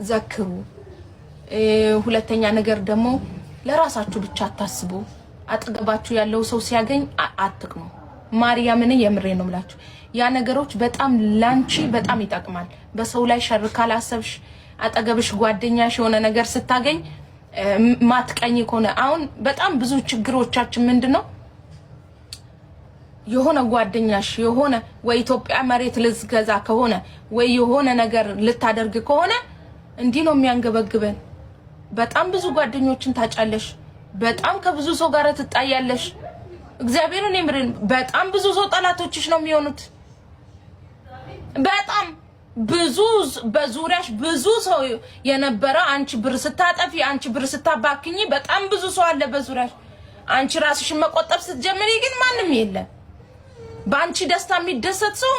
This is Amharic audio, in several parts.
ዘክሩ። ሁለተኛ ነገር ደግሞ ለራሳችሁ ብቻ አታስቡ። አጠገባችሁ ያለው ሰው ሲያገኝ አትቅኑ። ማርያምን የምሬ ነው የምላችሁ። ያ ነገሮች በጣም ላንቺ በጣም ይጠቅማል። በሰው ላይ ሸር ካላሰብሽ፣ አጠገብሽ ጓደኛሽ የሆነ ነገር ስታገኝ ማትቀኝ ከሆነ፣ አሁን በጣም ብዙ ችግሮቻችን ምንድን ነው? የሆነ ጓደኛሽ የሆነ ወይ ኢትዮጵያ መሬት ልትገዛ ከሆነ ወይ የሆነ ነገር ልታደርግ ከሆነ እንዲህ ነው የሚያንገበግበን። በጣም ብዙ ጓደኞችን ታጫለሽ። በጣም ከብዙ ሰው ጋር ትጣያለሽ። እግዚአብሔርን የምሬን በጣም ብዙ ሰው ጠላቶችሽ ነው የሚሆኑት። በጣም ብዙ በዙሪያሽ ብዙ ሰው የነበረ፣ አንቺ ብር ስታጠፊ፣ አንቺ ብር ስታባክኝ በጣም ብዙ ሰው አለ በዙሪያሽ። አንቺ ራስሽን መቆጠብ ስትጀምሪ ግን ማንም የለም። በአንቺ ደስታ የሚደሰት ሰው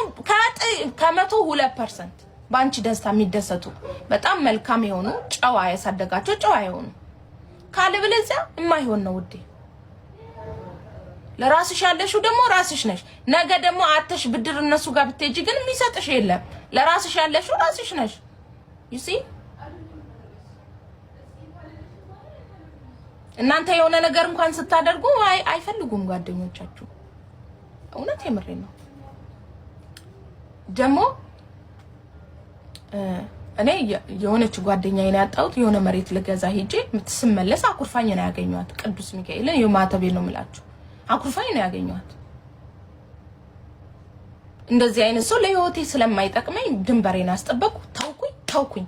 ከ102% በአንቺ ደስታ የሚደሰቱ በጣም መልካም የሆኑ፣ ጨዋ ያሳደጋቸው ጨዋ የሆኑ፣ ካለበለዚያ የማይሆን ነው ውዴ። ለራስሽ ያለሽው ደግሞ ራስሽ ነሽ። ነገ ደግሞ አተሽ ብድር እነሱ ጋር ብትሄጂ ግን የሚሰጥሽ የለም። ለራስሽ ያለሽው ራስሽ ነሽ። You see፣ እናንተ የሆነ ነገር እንኳን ስታደርጉ አይፈልጉም ጓደኞቻችሁ። እውነት የምሬ ነው። ደግሞ እኔ የሆነች ጓደኛዬን ያጣሁት የሆነ መሬት ልገዛ ሄጄ ስመለስ አኩርፋኝ ነው ያገኘኋት። ቅዱስ ሚካኤልን የማተቤ ነው የምላችሁ፣ አኩርፋኝ ነው ያገኘኋት። እንደዚህ አይነት ሰው ለህይወቴ ስለማይጠቅመኝ ድንበሬን አስጠበቅኩ። ተውኩኝ ተውኩኝ።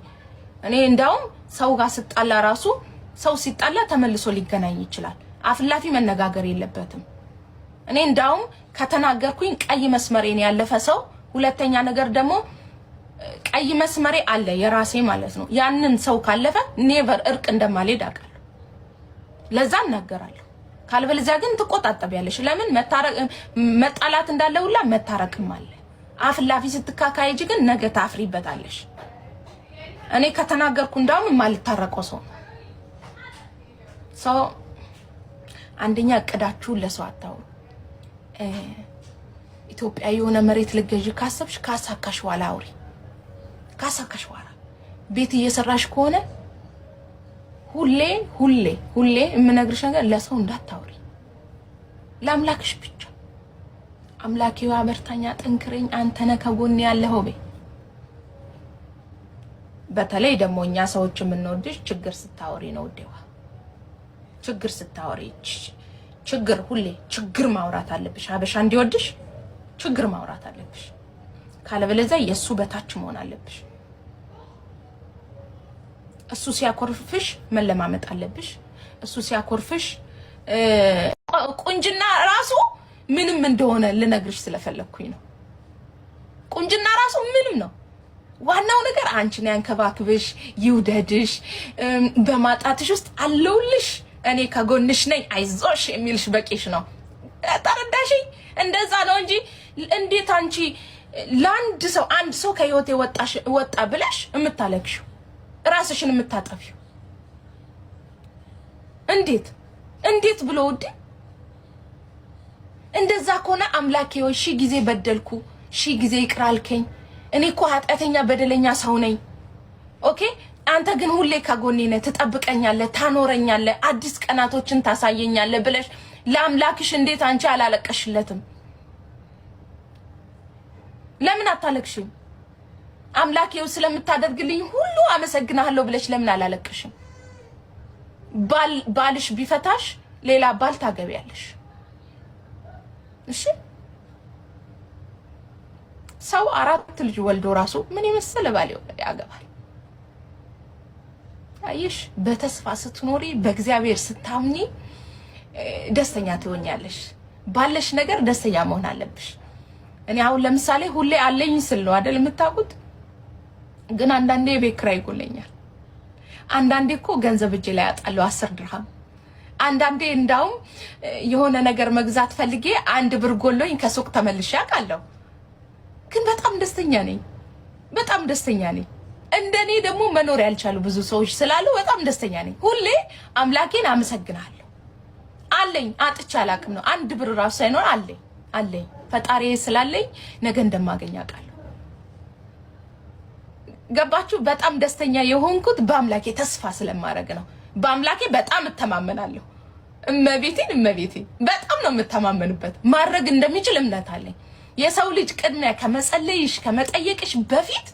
እኔ እንዳውም ሰው ጋር ስጣላ ራሱ፣ ሰው ሲጣላ ተመልሶ ሊገናኝ ይችላል። አፍላፊ መነጋገር የለበትም። እኔ እንዳውም ከተናገርኩኝ ቀይ መስመሬን ያለፈ ሰው፣ ሁለተኛ ነገር ደግሞ ቀይ መስመሬ አለ የራሴ ማለት ነው። ያንን ሰው ካለፈ never እርቅ እንደማልሄድ አውቃለሁ። ለዛ እናገራለሁ። ካልበለዚያ ግን ትቆጣጠቢያለሽ። ለምን መጣላት እንዳለ ሁላ መታረቅም አለ። አፍላፊ ስትካካይጅ ግን ነገ ታፍሪበታለሽ። እኔ ከተናገርኩ እንዳውም የማልታረቀው ሰው ነው። ሰው አንደኛ እቅዳችሁን ለሰው አታውሩ። ኢትዮጵያ የሆነ መሬት ልገዢ ካሰብሽ ካሳካሽ በኋላ አውሪ። ካሳካሽ በኋላ፣ ቤት እየሰራሽ ከሆነ ሁሌ ሁሌ ሁሌ የምነግርሽ ነገር ለሰው እንዳታውሪ፣ ለአምላክሽ ብቻ። አምላኬ አበርታኝ፣ አጠንክረኝ፣ አንተ ነህ ከጎኔ ያለኸው በይ። በተለይ ደግሞ እኛ ሰዎች የምንወድሽ ችግር ስታወሪ ነው ውዴዋ። ችግር ስታወሪ፣ ችግር ሁሌ ችግር ማውራት አለብሽ። ሀበሻ እንዲወድሽ ችግር ማውራት አለብሽ። ካለበለዚያ የእሱ በታች መሆን አለብሽ። እሱ ሲያኮርፍሽ መለማመጥ አለብሽ። እሱ ሲያኮርፍሽ፣ ቁንጅና ራሱ ምንም እንደሆነ ልነግርሽ ስለፈለግኩኝ ነው። ቁንጅና ራሱ ምንም ነው። ዋናው ነገር አንቺን ያንከባክብሽ፣ ይውደድሽ፣ በማጣትሽ ውስጥ አለውልሽ፣ እኔ ከጎንሽ ነኝ፣ አይዞሽ የሚልሽ በቂሽ ነው። ተረዳሽኝ? እንደዛ ነው እንጂ እንዴት አንቺ ለአንድ ሰው፣ አንድ ሰው ከህይወቴ ወጣ ብለሽ የምታለቅሽው፣ ራስሽን የምታጠፊው እንዴት እንዴት ብሎ ውዴ? እንደዛ ከሆነ አምላኬ ሆይ ሺህ ጊዜ በደልኩ፣ ሺህ ጊዜ ይቅር አልከኝ። እኔ እኮ ኃጢአተኛ በደለኛ ሰው ነኝ። Okay፣ አንተ ግን ሁሌ ከጎኔ ነህ፣ ትጠብቀኛለህ፣ ታኖረኛለህ፣ አዲስ ቀናቶችን ታሳየኛለህ ብለሽ ለአምላክሽ እንዴት አንቺ አላለቀሽለትም? ለምን አታለቅሽም? አምላኬው ስለምታደርግልኝ ሁሉ አመሰግናለሁ ብለሽ ለምን አላለቅሽም? ባልሽ ቢፈታሽ ሌላ ባል ታገቢያለሽ። እሺ፣ ሰው አራት ልጅ ወልዶ ራሱ ምን የመሰለ ባል ያገባል። አየሽ፣ በተስፋ ስትኖሪ፣ በእግዚአብሔር ስታምኚ ደስተኛ ትሆኛለሽ። ባለሽ ነገር ደስተኛ መሆን አለብሽ። እኔ አሁን ለምሳሌ ሁሌ አለኝ ስል ነው አይደል የምታውቁት። ግን አንዳንዴ የቤት ኪራይ ይጎለኛል። አንዳንዴ እኮ ገንዘብ እጄ ላይ አጣለሁ፣ 10 ድርሃም። አንዳንዴ እንዳውም የሆነ ነገር መግዛት ፈልጌ 1 ብር ጎሎኝ ከሱቅ ተመልሼ አውቃለሁ። ግን በጣም ደስተኛ ነኝ። በጣም ደስተኛ ነኝ። እንደኔ ደግሞ መኖር ያልቻሉ ብዙ ሰዎች ስላሉ በጣም ደስተኛ ነኝ። ሁሌ አምላኬን አመሰግናለሁ። አለኝ፣ አጥቼ አላውቅም ነው። 1 ብር ራሱ ሳይኖር አለኝ አለኝ። ፈጣሪ ስላለኝ ነገ እንደማገኝ አውቃለሁ። ገባችሁ? በጣም ደስተኛ የሆንኩት በአምላኬ ተስፋ ስለማድረግ ነው። በአምላኬ በጣም እተማመናለሁ። እመቤቴን እመቤቴን በጣም ነው የምተማመንበት። ማድረግ እንደሚችል እምነት አለኝ። የሰው ልጅ ቅድሚያ ከመጸለይሽ ከመጠየቅሽ በፊት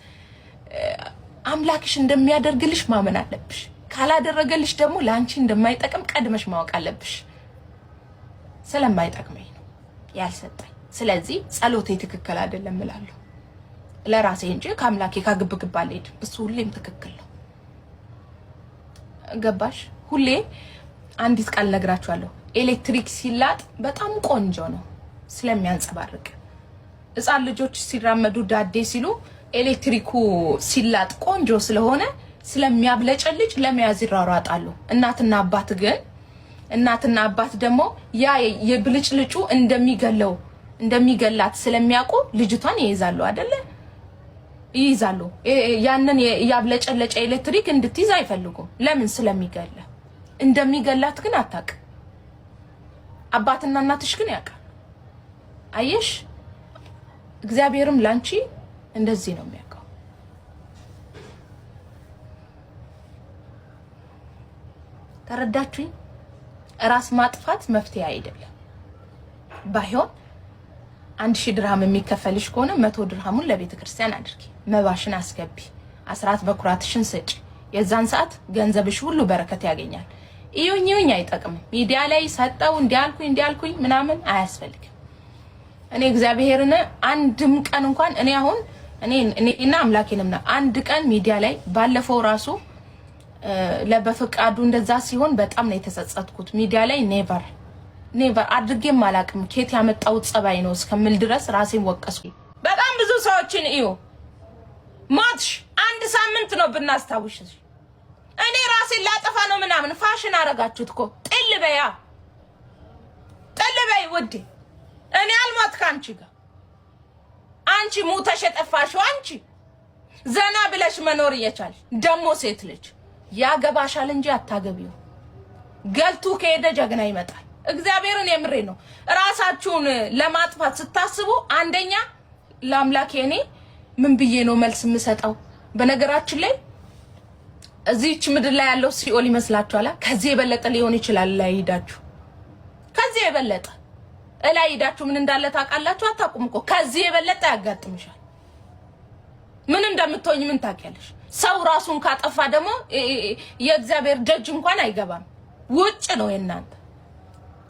አምላክሽ እንደሚያደርግልሽ ማመን አለብሽ። ካላደረገልሽ ደግሞ ለአንቺ እንደማይጠቅም ቀድመሽ ማወቅ አለብሽ። ስለማይጠቅመኝ ነው ያልሰጠኝ። ስለዚህ ጸሎቴ ትክክል አይደለም እላለሁ ለራሴ እንጂ ከአምላኬ ከግብግብ አልሄድም። እሱ ሁሌም ትክክል ነው። ገባሽ? ሁሌ አንዲት ቃል ነግራችኋለሁ። ኤሌክትሪክ ሲላጥ በጣም ቆንጆ ነው ስለሚያንጸባርቅ። ሕፃን ልጆች ሲራመዱ ዳዴ ሲሉ ኤሌክትሪኩ ሲላጥ ቆንጆ ስለሆነ ስለሚያብለጨልጭ ለመያዝ ይሯሯጣሉ። እናትና አባት ግን እናትና አባት ደግሞ ያ የብልጭልጩ እንደሚገለው እንደሚገላት ስለሚያውቁ ልጅቷን ይይዛሉ አይደለ? ይይዛሉ። ያንን ያብለጨለጨ ኤሌክትሪክ እንድትይዝ አይፈልጉም። ለምን? ስለሚገለ። እንደሚገላት ግን አታውቅም። አባትና እናትሽ ግን ያውቃል። አየሽ፣ እግዚአብሔርም ላንቺ እንደዚህ ነው የሚያውቀው። ተረዳችሁኝ? ራስ ማጥፋት መፍትሄ አይደለም። ባይሆን 1000 ድርሃም የሚከፈልሽ ከሆነ 100 ድርሃሙን ለቤተ ክርስቲያን አድርጊ፣ መባሽን አስገቢ፣ አስራት በኩራትሽን ስጭ። የዛን ሰዓት ገንዘብሽ ሁሉ በረከት ያገኛል። እዩኝ እዩኝ አይጠቅምም። ሚዲያ ላይ ሰጠው እንዲያልኩኝ እንዲያልኩኝ ምናምን አያስፈልግም። እኔ እግዚአብሔርን አንድም ቀን እንኳን እኔ አሁን እኔና አምላኬንም ነው አንድ ቀን ሚዲያ ላይ ባለፈው ራሱ ለበፍቃዱ እንደዛ ሲሆን በጣም ነው የተጸጸትኩት። ሚዲያ ላይ never never አድርጌም አላቅም። ኬት ያመጣው ጸባይ ነው እስከምል ድረስ ራሴን ወቀስኩ። በጣም ብዙ ሰዎችን እዩ ሞትሽ አንድ ሳምንት ነው ብናስታውሽ። እኔ ራሴን ላጠፋ ነው ምናምን ፋሽን አረጋችሁት እኮ። ጥል በያ ጥል በይ ውዴ። እኔ አልሞት ከአንቺ ጋር። አንቺ ሙተሽ የጠፋሽው አንቺ ዘና ብለሽ መኖር እየቻልሽ ደግሞ ሴት ልጅ ያገባሻል እንጂ አታገቢው። ገልቱ ከሄደ ጀግና ይመጣል። እግዚአብሔርን የምሬ ነው። ራሳችሁን ለማጥፋት ስታስቡ አንደኛ ለአምላኬ እኔ ምን ብዬ ነው መልስ የምሰጠው? በነገራችን ላይ እዚህች ምድር ላይ ያለው ሲኦል ይመስላችኋል? ከዚህ የበለጠ ሊሆን ይችላል። ላይ ሄዳችሁ ከዚህ የበለጠ እላይ ሄዳችሁ ምን እንዳለ ታውቃላችሁ? አታውቁም እኮ። ከዚህ የበለጠ ያጋጥምሻል። ምን እንደምትሆኝ ምን ታውቂያለሽ? ሰው ራሱን ካጠፋ ደግሞ የእግዚአብሔር ደጅ እንኳን አይገባም። ውጭ ነው የእናንተ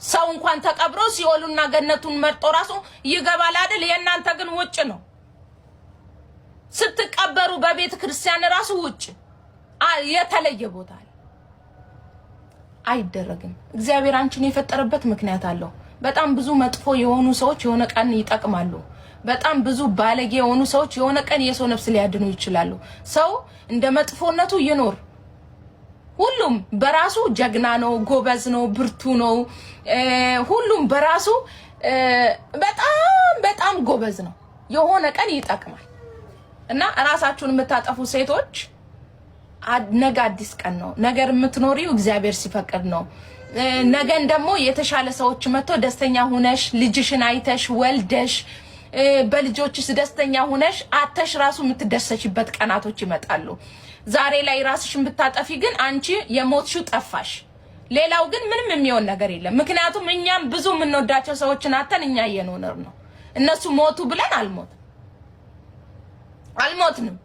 ሰው እንኳን ተቀብሮ ሲኦሉና ገነቱን መርጦ ራሱ ይገባል አይደል? የእናንተ ግን ውጭ ነው። ስትቀበሩ በቤተ ክርስቲያን ራሱ ውጭ የተለየ ቦታ አለ። አይደረግም። እግዚአብሔር አንቺን የፈጠረበት ምክንያት አለው። በጣም ብዙ መጥፎ የሆኑ ሰዎች የሆነ ቀን ይጠቅማሉ። በጣም ብዙ ባለጌ የሆኑ ሰዎች የሆነ ቀን የሰው ነፍስ ሊያድኑ ይችላሉ። ሰው እንደ መጥፎነቱ ይኖር። ሁሉም በራሱ ጀግና ነው፣ ጎበዝ ነው፣ ብርቱ ነው። ሁሉም በራሱ በጣም በጣም ጎበዝ ነው። የሆነ ቀን ይጠቅማል። እና ራሳችሁን የምታጠፉ ሴቶች ነገ አዲስ ቀን ነው። ነገር የምትኖሪው እግዚአብሔር ሲፈቅድ ነው። ነገን ደግሞ የተሻለ ሰዎች መጥቶ ደስተኛ ሁነሽ ልጅሽን አይተሽ ወልደሽ በልጆችሽ ደስተኛ ሁነሽ አተሽ ራሱ የምትደሰችበት ቀናቶች ይመጣሉ። ዛሬ ላይ ራስሽን ብታጠፊ ግን አንቺ የሞትሽው ጠፋሽ። ሌላው ግን ምንም የሚሆን ነገር የለም። ምክንያቱም እኛም ብዙ የምንወዳቸው ሰዎችን አተን እኛ እየኖርን ነው። እነሱ ሞቱ ብለን አልሞትንም።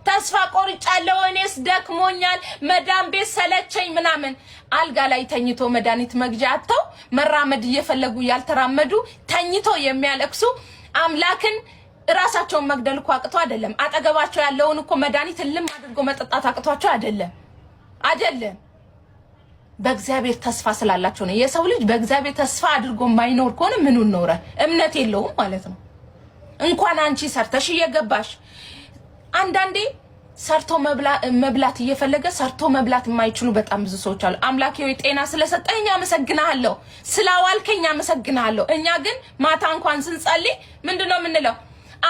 ተስፋ ቆርጫለሁ፣ እኔስ ደክሞኛል፣ መዳም ቤት ሰለቸኝ ምናምን። አልጋ ላይ ተኝቶ መድኃኒት መግዣ አጥተው መራመድ እየፈለጉ ያልተራመዱ ተኝቶ የሚያለቅሱ አምላክን እራሳቸውን መግደል እኮ አቅቶ አይደለም። አጠገባቸው ያለውን እኮ መድኃኒት እልም አድርጎ መጠጣት አቅቷቸው አይደለም አይደለም። በእግዚአብሔር ተስፋ ስላላቸው ነው። የሰው ልጅ በእግዚአብሔር ተስፋ አድርጎ የማይኖር ከሆነ ምኑን ኖረ? እምነት የለውም ማለት ነው። እንኳን አንቺ ሰርተሽ እየገባሽ አንዳንዴ ሰርቶ መብላት እየፈለገ ሰርቶ መብላት የማይችሉ በጣም ብዙ ሰዎች አሉ። አምላኬ ሆይ ጤና ስለሰጠኝ አመሰግናለሁ፣ ስላዋልከኝ አመሰግናለሁ። እኛ ግን ማታ እንኳን ስንጸልይ ምንድን ነው የምንለው?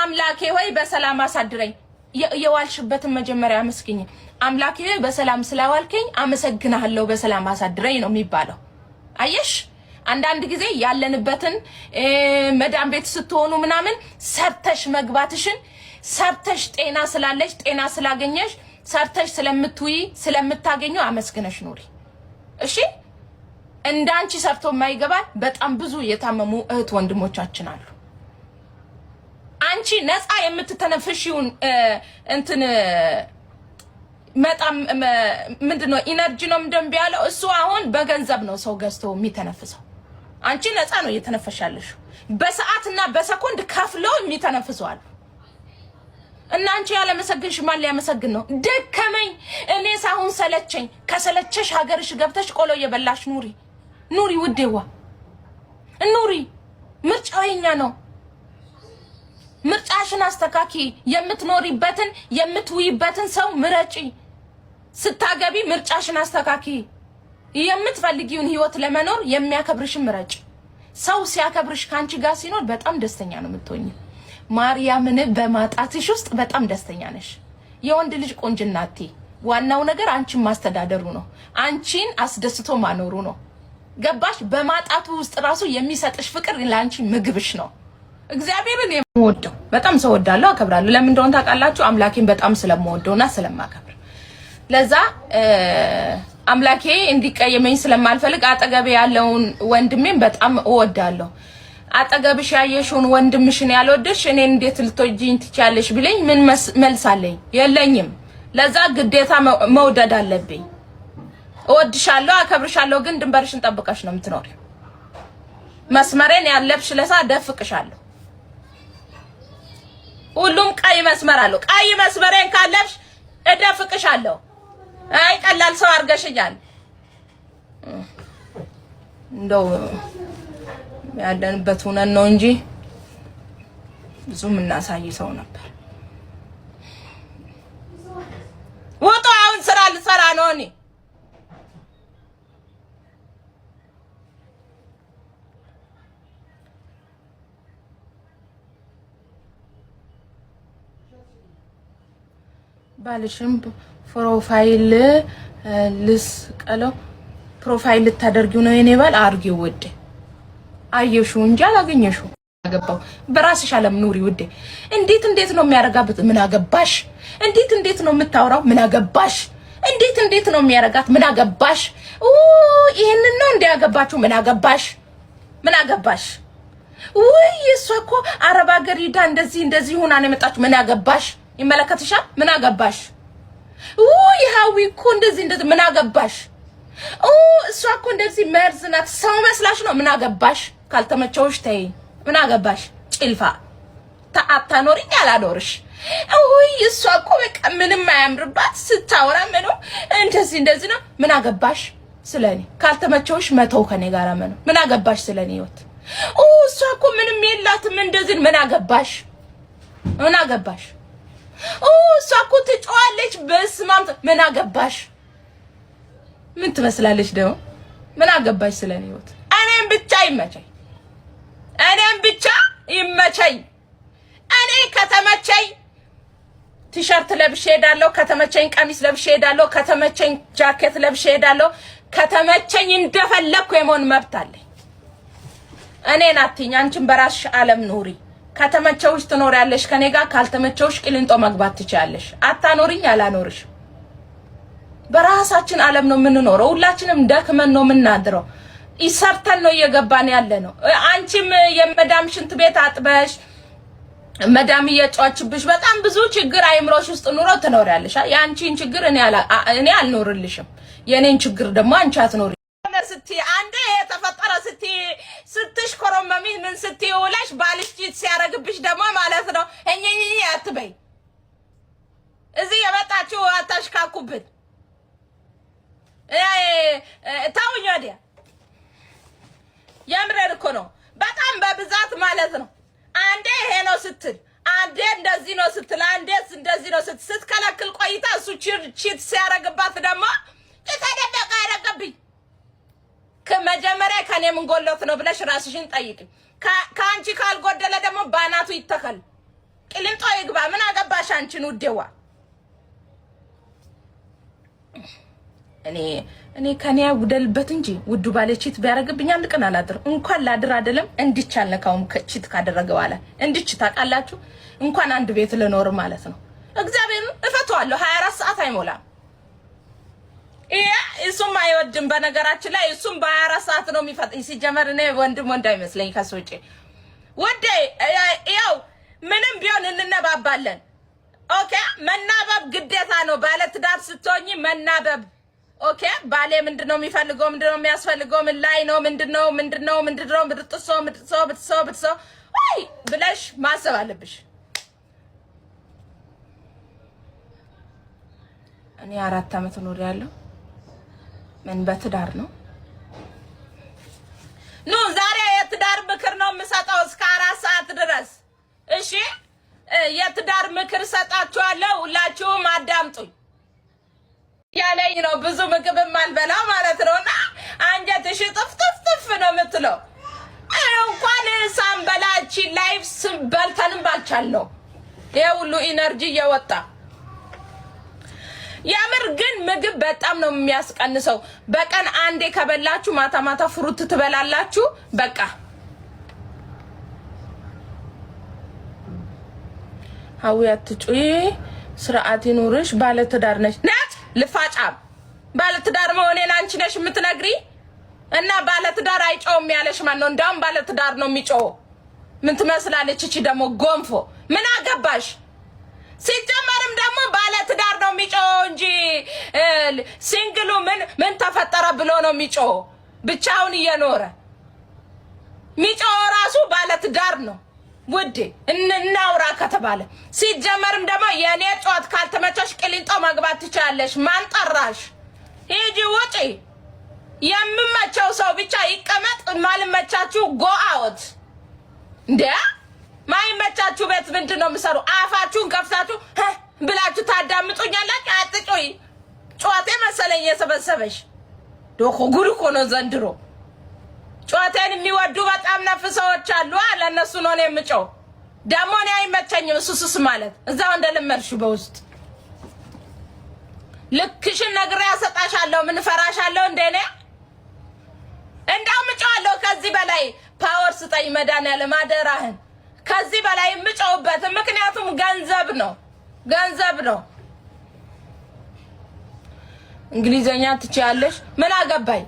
አምላኬ ሆይ በሰላም አሳድረኝ። የዋልሽበትን መጀመሪያ አመስግኝ። አምላኬ ሆይ በሰላም ስላዋልከኝ አመሰግናለሁ፣ በሰላም አሳድረኝ ነው የሚባለው። አየሽ፣ አንዳንድ ጊዜ ያለንበትን መዳም ቤት ስትሆኑ ምናምን ሰርተሽ መግባትሽን ሰርተሽ ጤና ስላለሽ፣ ጤና ስላገኘሽ፣ ሰርተሽ ስለምትውይ ስለምታገኙ አመስግነሽ ኑሪ። እሺ፣ እንዳንቺ ሰርቶ የማይገባ በጣም ብዙ የታመሙ እህት ወንድሞቻችን አሉ። አንቺ ነፃ የምትተነፍሺውን እንትን መጣም ምንድን ነው energy ነው እንደምቢ ያለው እሱ አሁን በገንዘብ ነው ሰው ገዝቶ የሚተነፍሰው። አንቺ ነፃ ነው እየተነፈሻለሽ። በሰዓትና በሰኮንድ ከፍለው የሚተነፍሱ አሉ። እና አንቺ ያለመሰግንሽ ማን ሊያመሰግን ነው? ደከመኝ፣ እኔ ሳሁን ሰለቸኝ። ከሰለቸሽ ሀገርሽ ገብተሽ ቆሎ እየበላሽ ኑሪ ኑሪ፣ ውዴዋ ኑሪ። ምርጫው የኛ ነው። ምርጫሽን አስተካኪ። የምትኖሪበትን የምትውይበትን ሰው ምረጪ። ስታገቢ ምርጫሽን አስተካኪ። የምትፈልጊውን ህይወት ለመኖር የሚያከብርሽን ምረጭ። ሰው ሲያከብርሽ ከአንቺ ጋር ሲኖር በጣም ደስተኛ ነው የምትሆኝ። ማርያምን በማጣትሽ ውስጥ በጣም ደስተኛ ነሽ። የወንድ ልጅ ቆንጅናቴ፣ ዋናው ነገር አንቺን ማስተዳደሩ ነው። አንቺን አስደስቶ ማኖሩ ነው። ገባሽ? በማጣቱ ውስጥ ራሱ የሚሰጥሽ ፍቅር ለአንቺ ምግብሽ ነው። እግዚአብሔርን የምወደው በጣም ሰው ወዳለሁ፣ አከብራለሁ። ለምን እንደሆነ ታውቃላችሁ? አምላኬን በጣም ስለምወደውና ስለማከብር ለዛ አምላኬ እንዲቀየመኝ ስለማልፈልግ አጠገቤ ያለውን ወንድሜን በጣም እወዳለሁ። አጠገብሽ ያየሽውን ወንድምሽን ያልወደድሽ እኔን እንዴት ልትወጂኝ ትችያለሽ ቢለኝ ምን መልስ አለኝ? የለኝም። ለዛ ግዴታ መውደድ አለብኝ። እወድሻለሁ፣ አከብርሻለሁ፣ ግን ድንበርሽን ጠብቀሽ ነው የምትኖሪው። መስመሬን ያለፍሽ ለሳ ደፍቅሻለሁ። ሁሉም ቀይ መስመር አለው። ቀይ መስመሬን ካለፍሽ እደፍቅሻለሁ። አይ ቀላል ሰው አድርገሽኛል። እንደው ያለንበት ሆነን ነው እንጂ ብዙ የምናሳይ ሰው ነበር። ውጡ! አሁን ስራ ልሰራ ነው እኔ። ባልሽም profile ልስቀለው፣ profile ልታደርጊው ነው የኔ ባል። አርጊው ውዴ፣ አየሽው እንጂ አላገኘሽው። አገባው በራስሽ ዓለም ኑሪ ውዴ። እንዴት እንዴት ነው የሚያረጋበት? ምን አገባሽ? እንዴት እንዴት ነው የምታወራው? ምን አገባሽ? እንዴት እንዴት ነው የሚያረጋት? ምን አገባሽ? ይሄንን ነው እንዲያገባችሁ? ምን አገባሽ? ምን አገባሽ? ውይ እሷ እኮ አረብ ሀገር ሂዳ እንደዚህ እንደዚህ ሆና ነው የመጣችሁ። ምን አገባሽ? ይመለከትሻል? ምን አገባሽ? ውይ ሀዊ እኮ እንደዚህ እንደዚህ ምን አገባሽ? እሷ እኮ እንደዚህ መርዝ ናት፣ ሰው መስላሽ ነው። ምን አገባሽ? ካልተመቸውሽ ተይ። ምን አገባሽ? ጭልፋ አታኖሪኝ አላኖርሽ። ውይ እሷ እኮ በቃ ምንም አያምርባት ስታወራ ምኑ እንደዚህ እንደዚህ ነው። ምን አገባሽ ስለኔ? ካልተመቸውሽ መተው ከኔ ጋር መኖር። ምን አገባሽ ስለኔ ህይወት? እሷ እኮ ምንም የላትም እንደዚህ። ምን አገባሽ? ምን አገባሽ? እሷ እኮ ትጮዋለች። በስመ አብ ምን አገባሽ? ምን ትመስላለች ደግሞ? ምን አገባሽ ስለኔ ህይወት? እኔም ብቻ ይመቸኝ፣ እኔም ብቻ ይመቸኝ። እኔ ከተመቸኝ ቲሸርት ለብሼ ሄዳለሁ። ከተመቸኝ ቀሚስ ለብሼ ሄዳለሁ። ከተመቸኝ ጃኬት ለብሼ ሄዳለሁ። ከተመቸኝ እንደፈለግኩ የመሆን መብት አለኝ። እኔን አትይኝ። አንቺን በራስሽ ዓለም ኑሪ። ከተመቸውሽ ትኖሪያለሽ ከኔ ጋር፣ ካልተመቸውሽ ቅሊንጦ መግባት ትችያለሽ። አታኖሪኝ፣ አላኖርሽ። በራሳችን ዓለም ነው የምንኖረው። ሁላችንም ደክመን ነው የምናድረው። ሰርተን ነው እየገባን ያለ ነው። አንቺም የመዳም ሽንት ቤት አጥበሽ መዳም እየጫወችብሽ በጣም ብዙ ችግር አይምሮሽ ውስጥ ኑሮ ትኖሪያለሽ። የአንቺን ችግር እኔ አልኖርልሽም። የኔን ችግር ደግሞ አንቺ አትኖሪ ስትይ አንዴ የተፈጠረ ስትይ ስትሽኮረመሚ ምን ስትይ ውለሽ ባልሽ cheat ሲያረግብሽ ደግሞ ማለት ነው እኝኝ አትበይ። እዚህ የመጣችሁ አታሽካኩብን። ተውኝ ወዲያ። የምሬን እኮ ነው። በጣም በብዛት ማለት ነው። አንዴ ይሄ ነው ስትል፣ አንዴ እንደዚህ ነው ስትል፣ አንዴ እንደዚህ ነው ስትል ስትከለክል ቆይታ እሱ cheat ሲያረግባት ደግሞ የተደበቀ ያረገብኝ መጀመሪያ ከኔ ምን ጎሎት ነው ብለሽ ራስሽን ጠይቂ። ከአንቺ ካልጎደለ ደግሞ ባናቱ ይተከል፣ ቅሊንጦ ይግባ። ምን አገባሽ አንቺን ውዴዋ። እኔ ከኔ ያጉደልበት እንጂ ውዱ ባሌ cheat ቢያደርግብኝ አንድ ቀን አላድር። እንኳን ላድር አይደለም እንድች አልነካውም። Cheat ካደረገ በኋላ እንድች ታውቃላችሁ፣ እንኳን አንድ ቤት ልኖር ማለት ነው። እግዚአብሔርን እፈተዋለሁ። 24 ሰዓት አይሞላም። ይሄ እሱም አይወድም። በነገራችን ላይ እሱም በ24 ሰዓት ነው የሚፈጥኝ። ሲጀመር እኔ ወንድም ወንድ አይመስለኝ ከሱ ውጪ ውዴ። ያው ምንም ቢሆን እንነባባለን። Okay፣ መናበብ ግዴታ ነው። ባለትዳር ስትሆኚ መናበብ። Okay፣ ባሌ ምንድነው የሚፈልገው? ምንድነው የሚያስፈልገው? ምን ላይ ነው? ምንድነው ምንድነው ምንድነው ምድጥሶ ምድጥሶ ምድጥሶ ምድጥሶ ወይ ብለሽ ማሰብ አለብሽ። እኔ 4 ዓመት ኖሬያለሁ። ምን በትዳር ነው። ኑ ዛሬ የትዳር ምክር ነው የምሰጠው እስከ 4 ሰዓት ድረስ። እሺ፣ የትዳር ምክር ሰጣችኋለሁ። ሁላችሁም አዳምጡኝ። ያለኝ ነው ብዙ ምግብም አልበላ ማለት ነው። እና አንጀትሽ ጥፍ ጥፍ ጥፍ ነው የምትለው። እንኳን ሳንበላ እቺ life በልተንም ባልቻልነው ይሄ ሁሉ energy እየወጣ። የምር ግን ምግብ በጣም ነው የሚያስቀንሰው። በቀን አንዴ ከበላችሁ ማታ ማታ fruit ትበላላችሁ። በቃ ሀዊ አትጩይ፣ ስርዓት ይኑርሽ። ባለትዳር ነሽ ናት ልፋጫም። ባለትዳር መሆኔን አንቺ ነሽ የምትነግሪ። እና ባለትዳር አይጮውም ያለሽ ማን ነው? እንዳውም ባለትዳር ነው የሚጮው። ምን ትመስላለች እቺ ደግሞ ጎንፎ? ምን አገባሽ? ሲጀመርም ደግሞ ባለትዳር ነው የሚጮው እንጂ single ኡ ምን ምን ተፈጠረ ብሎ ነው የሚጮው? ብቻውን እየኖረ የሚጮው ራሱ ባለትዳር ነው። ውዴ፣ እናውራ ከተባለ ሲጀመርም ደግሞ የእኔ ጩኸት ካልተመቸሽ ቅሊንጦ መግባት ትችላለሽ። ማን ጠራሽ? ሂጂ ውጪ። የምመቸው ሰው ብቻ ይቀመጥ። ማልመቻችሁ go out። እንደ ማይመቻችሁ ቤት ምንድን ነው የምሰሩ? አፋችሁን ከፍታችሁ ብላችሁ ታዳምጡኛላችሁ። አጥጮይ ጨዋቴ መሰለኝ የሰበሰበሽ። ዶኮ ጉድ እኮ ነው ዘንድሮ። ጨዋታን የሚወዱ በጣም ነፍ ሰዎች አሉ። ለእነሱ ነው እኔ የምጮው። ደግሞ እኔ አይመቸኝም እሱ ሱስ ማለት እዛው እንደለመድሽው በውስጥ ልክሽን ነግሬ ያሰጣሻለሁ። ምን ፈራሻለሁ እንደ እኔ? እንዳውም እጮዋለሁ ከዚህ በላይ። Power ስጠኝ መድኃኒዓለም አደራህን። ከዚህ በላይ የምጮውበት ምክንያቱም ገንዘብ ነው፣ ገንዘብ ነው። እንግሊዘኛ ትችያለሽ? ምን አገባኝ?